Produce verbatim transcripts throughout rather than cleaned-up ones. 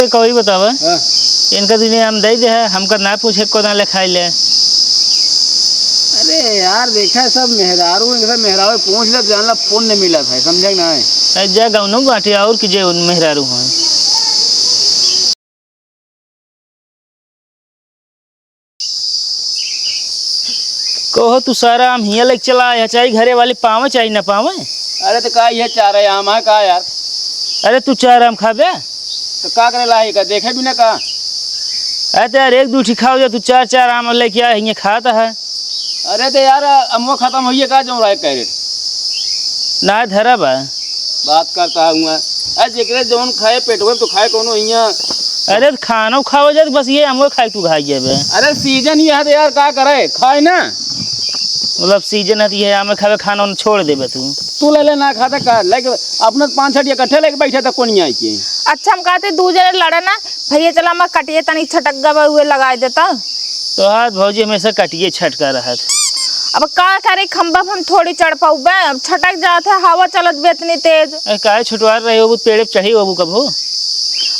ए, कवई बतावा। हाँ। इनका दुनिया हम दे दे है, हमका ना पूछे को ना लिखाई ले। अरे यार, देखा है सब मेहरारू, इनका मेहरारू पूछ ले, जान ला फोन नहीं मिला था, समझे ना है? ए, जा गौनो बाटे और की जे उन मेहरारू हैं। कहो तू सारा आम हियाँ लेके चला आया, चाहे घरे वाले पावे चाहे ना पावे। अरे तो का ये चारा आम है का यार? अरे तू चार आम खाबे? तो का करे ला है का देखे भी ना का? अरे तो यार एक दू ठी खाओ जा, तू चार चार आम लेके आया हियाँ खात है। अरे तो यार अमुआ खत्म होइए का जो राय कह रहे? ना धरा बा। बात करता हुआ। अरे जेकरे जौन खाए पेटवे में तो खाए कोनो हियाँ। अरे तो खानो खाओ जा तो बस ये अमुआ खाए तू खाई जाबे। अरे सीजन ही है तो यार का करे खाए ना। मतलब सीजन है तो ये आम खावे खाना उन छोड़ देबे तू। तू ले ले ना खाता का लेके अपने पाँच छठ इकट्ठे लेके बैठे था कोनिया के। अच्छा हम कहते दू जने लड़े ना भैया चला मैं कटिए तनी छटक गवा हुए लगाए देता। तो हाथ भौजी हमेशा कटिए छटका रहत। अब का करे खंबा पे हम थोड़ी चढ़ पाउबे, अब छटक जात है हवा चलत बे इतनी तेज। ए, काहे छुटवार रहे हो, पेड़े पे चढ़ी हो कबो?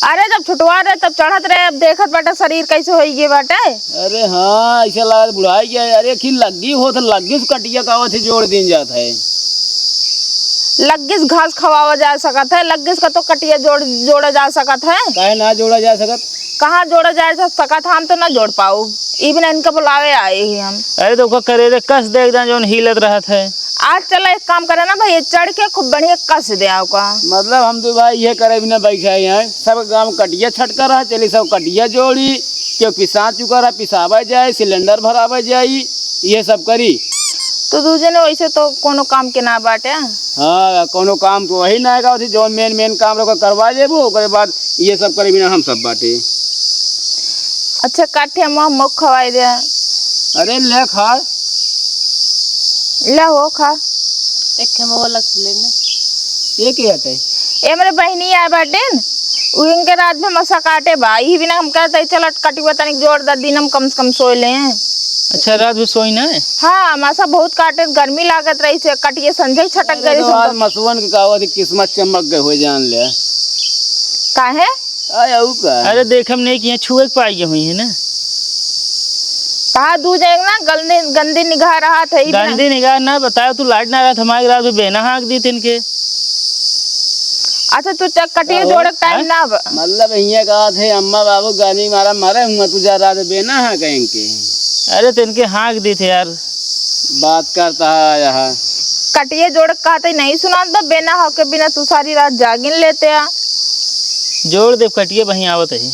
अरे जब छुटवार रहे तब चढ़त रहे, अब देखत बाटे शरीर कैसे होई गए बाटे। अरे हाँ, ऐसे लागत बुढ़ाई गया। अरे की लग्गी होत, लग्गी से कटिया का होत जोड़ दिन जात है। लग्गी से घास खवावा जा सकत है, लग्गी से का तो कटिया जोड़, जोड़ा जा सकत है। काहे ना जोड़ा जा सकत? कहाँ जोड़ा जा सकत, हम तो ना जोड़ पाऊ। ई बिना इनका बुलावे आए ही हम। अरे तो ओकर करेरे कस दे एकदम जौन हिलत रहत है। आज चला एक काम करे ना भैया, चढ़ के खूब बढ़िया कस दे आओ का। मतलब हम तो भाई ये करे बिना बैठे हैं, सब गाँव कटिया छटका रहा, चली सब कटिया जोड़ी, क्यों पिसा चुका रहा, पिसावे जाए, सिलेंडर भरावे जाई, ये सब करी। तो दू जने वैसे तो कोनो काम के ना बाटे। हाँ, कोनो काम तो वही ना आएगा, जौन मेन मेन काम रहो करवा लेबो, ओकरे बाद ये सब करे बिना हम सब बाटे। अच्छा काटे हम मुख खवाई दे। अरे ले खा। ले हो खा। एक ठे महुआ लग ले ना। ये के हटे? ए हमरे बहिनी आए बाटे न, उ इनके रात में मसा काटे बा, यही बिना हम कहते चल कटिया तनिक जोड़ दा, दिन हम कम से कम सोए ले। अच्छा, रात में सोई ना? हाँ, मसा बहुत काटे, गर्मी लागत रही से कटिए संझे ही छटक अरे गई तो से आज उनका। मसुअन के का होती, किस्मत चमक गए हो जान ले। काहे? आय, अउ का? अरे, देखम नहीं कि यहाँ छुए के पाई हुई है ना। कहा दू जाएगा ना, गंदी, गंदी निगाह रहा था, ई बना। गंदी निगाह ना बताओ, तू लाइट ना रहा, हमारे रात में बेना हाँक दी तिनके। अच्छा, तू चक कटिए का हो? जोड़े के टाइम हैं? ना अब। मतलब, हियाँ का थे, अम्मा बाबू गाली मारा, मारे हुआ, तू जा रात में बेना हाँक इनके। अरे, तिनके हाँक दी थे यार। बात करता है यहाँ। कटिए जोड़ के कहते नहीं सुनात बा, बेना होके बिना तू सारी रात जागिन लेते आ। जोड़ देब कटिए, वहीं आवत ही।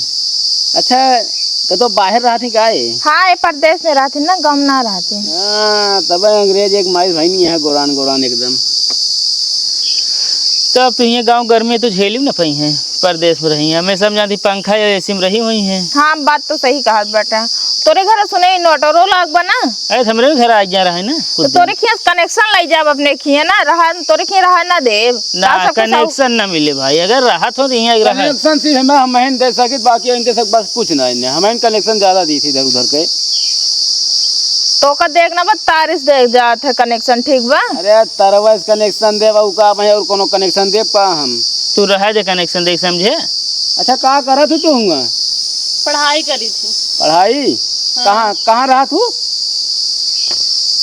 अच्छा, तो, तो बाहर रहत ही का ए? हाँ, ए परदेस में रहत ही ना, गाँव ना रहत ही। हाँ, तब अंग्रेज एक माइल भइनी है, गोरान गोरान एकदम। तब तो ये गाँव गर्मी तो झेली न पई है, परदेस में रही है, हमेशा हम जानती पंखा या एसी में रही हुई है। हाँ, बात तो सही कहत बाटा। तोरे घर सुने इन्वर्टरो लाग बा ना? अरे, हमरे भी घर आ गया रहे ना, कुछ तो दिन। तोरे खिया कनेक्शन लाई जाब अपने खिया ना, रहा, तोरे खिया रहा ना देब। ना, का सब कुछ आउ- कनेक्शन ना मिले भाई, अगर रहत हो तो यहाँ रहा। कनेक्शन सिर्फ हमें, हम ही दे सकित, बाकी इनके सब बस कुछ ना, इन्हें हम कनेक्शन ज्यादा दी थी इधर उधर के। तो का देखना बा, तारिस दे जात है कनेक्शन, ठीक बा? अरे, तरवा से कनेक्शन देब, उ का भाई, और कोनो कनेक्शन देब का हम? तू रहे दे कनेक्शन देख समझे। अच्छा, का करत हो तू हुआ? पढ़ाई करी थी। पढ़ाई? हाँ। कहाँ, कहाँ रहत हूँ?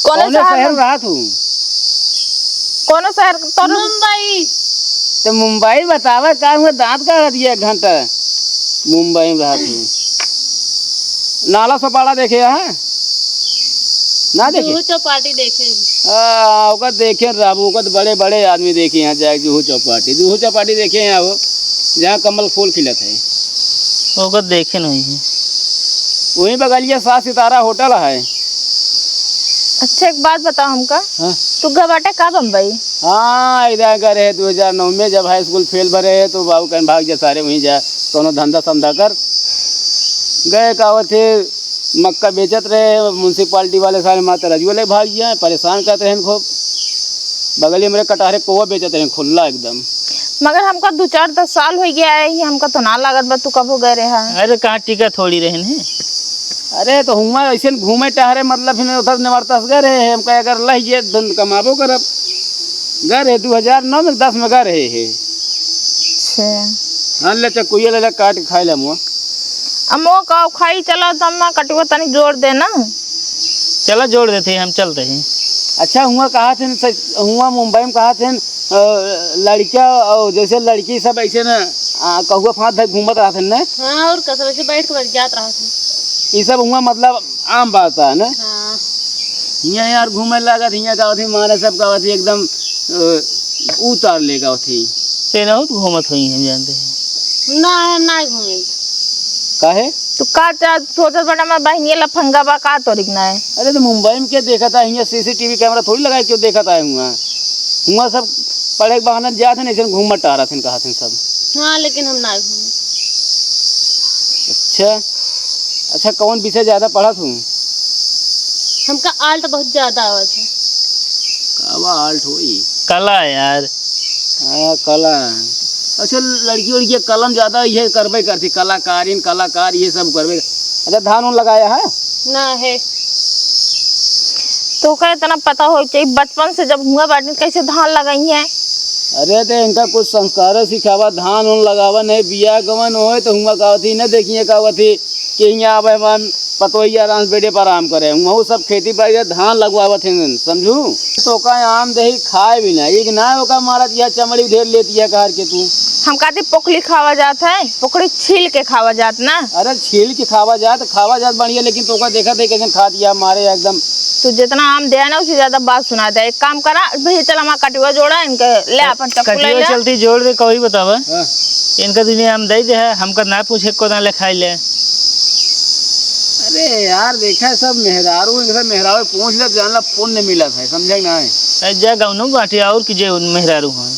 कौने कौने शहर शहर में? रहत हूँ? कौने शहर? तोर मुंबई। तो मुंबई बतावा, का हुआ, दांत का रहत है एक घंटा? मुंबई में रहत हूँ। नाला सोपाड़ा देखे हैं? ना देखे? जुहू चौपाटी देखे। हाँ, ओकर देखे रहबू, ओकर तो बड़े बड़े आदमी देखे हैं, जाए जुहू चौपाटी। जुहू चौपाटी देखे हैं हो, जहाँ कमल फूल खिलत है। ओकर देखे नहीं है। वहीं बगलिया सात सितारा होटल है। अच्छा, एक बात बताओ हमका। हाँ। तू गए बाटे का बम्बई? हाँ, इधर गए रहे दो हज़ार नौ में, जब हाई स्कूल फेल भरे है, तो बाबू कहें, "भाग जा सारे, वहीं जा, कोनो धंधा समधा कर।" गए, का होते, मक्का बेचत रहे, म्युनिसिपालिटी वाले सारे माता रजुआ ले भाग गए, परेशान करते हैं खूब। बगली में कटहरे कोवा बेचत रहे, खुला एकदम। मगर हमका दो चार दस साल हो गया है, ही हमका तो ना लागत बा, तू कबो गए रहा? अरे, कहाँ टिका थोड़ी रहन है। अरे, तो हुआ ऐसे घूमे टहरे, मतलब, फिर उधर नेवार तस गए रहे हैं, हमका अगर लह जे धुन कमाबो करब। गए रहे दो हज़ार नौ में, दस में गए रहे हैं। अच्छा। हाँ, ले चक्कुइया ले, ले, काट के खाई ले मुआ। अमो का खाई, चला तम्मा कटुआ तनी जोड़ दे ना। चला जोड़ देते हैं, हम चलते हैं। अच्छा, हुआ कहा थे न, सच, हुआ मुंबई में कहा थे न, अ, लड़का और जैसे लड़की सब ऐसे न, आ, कहुआ फांद धर घूमत रहते न। हाँ, और का, सब ऐसे बैठ के बतियात रहते हैं। ये सब हुआ मतलब आम बात है ना। हाँ। हियाँ यार घूमे लागत, हियाँ का होती माने सब का होती एकदम, अ, उतार लेगा होती। तेनहू तो घूमत हुई हम जानते हैं। ना, हम ना घूमे। काहे? तू का चा-, सोचत बड़ा हमार बहिनिया लफंगा बा का तोरिक ना है? अरे तो मुंबई में के देखत है, हियाँ सीसीटीवी कैमरा थोड़ी लगाए क्यों देखत है हुआ? हुआ सब पढ़े के बहाना जात हैं, ऐसे घूमत टहरत हैं, कहत हैं सब। हाँ, लेकिन हम ना घूमे। अच्छा, अच्छा, कौन विषय ज्यादा पढ़त हूँ? हमका art बहुत ज्यादा आवत है। का बा art होई? कला यार। हाँ, कला। अच्छा, लड़की उड़की कलम ज्यादा ये करबे करती, कलाकारिन, कलाकार ये सब करबे। अच्छा, धान उन लगाया है? ना है। तोका इतना पता हो चाहिए, बचपन से जब हुआ बाटिन, कैसे धान लगाई हैं? अरे, तो इनका कुछ संस्कार सिखावा, धान उन लगावा, नहीं बिया गवन होए तो हुआ का होती, न देखिए का होती। कि हियाँ आवे हमार पतोहिया आराम से बेडे पर आराम करे, वहू सब खेती बाड़ी है, धान लगवावत हैं, समझू? तो का आम देही खाए भी ना, एक ना ओका मारत यह चमड़ी उधेर लेती है कार के तू। हम कहती पोकली खावा जात है, पोकली छील के खावा जात ना। अरे छील के खावा जात, खावा जात बढ़िया, लेकिन तो का देखत है कैसे खात यह मारे एकदम। तू जितना आम दे ना, उससे ज्यादा बात सुना दे। एक काम करा भैया, चल हमार कटुआ जोड़ा, इनके ले अपन चक्कू ले कटियो ले। चलती जोड़ दे, कवई बतावा। हाँ। इनका दिने हम दे दे है, हमका ना पूछे को ना ले खाई ले। अरे यार, देखा है सब मेहरारू, इनका मेहरारू पूछ ले, जान ला पुण्य मिलत है, समझे ना है? अरे जा गौनो बाटे और की जे उन मेहरारू हैं।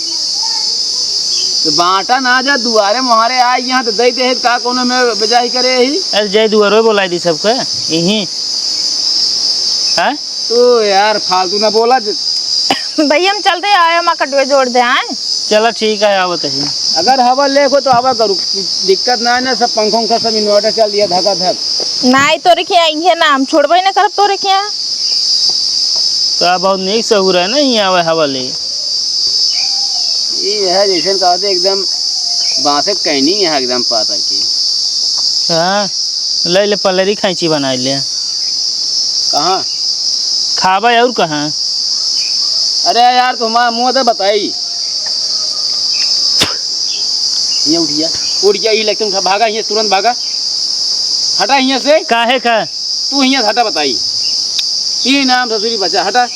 तो बांटा ना जा, दुआरे मुहारे आए यहाँ तो दे दे है, का कोनो में बेजाही करे ही? अरे जाए दुआरो बोलाई दी सबके, यहीं। हाँ? तो यार फालतू ना बोला ज- भैया हम चलते आए, हमार कटुए जोड़ दे आए। चला ठीक है, आवत है। अगर हवा लेखो तो हवा करू, दिक्कत ना है ना, सब पंखा उंखा सब inverter चल दिया धका धक। नाई तोरे खिया इंगे ना, हम छोड़बे ना करब तोरे खिया। तो अब बहुत नीक सहूर है ना, यहाँ आवे हवा ले। ये है जैसे कहते एकदम बांसे कैनी यहाँ एकदम पातर की। हाँ, ले ले पलरी खैंची बनाई ले। कहाँ? खाबे और कहाँ? अरे यार, तुम्हारा मुँह तो बताई। ये उठ गया, उठ गया, ये लगता उठा, भागा, ये तुरंत भागा, हटा यहाँ से। काहे का? तू यहाँ हटा, बताई। ई नाम ससुरी बचा, हटा।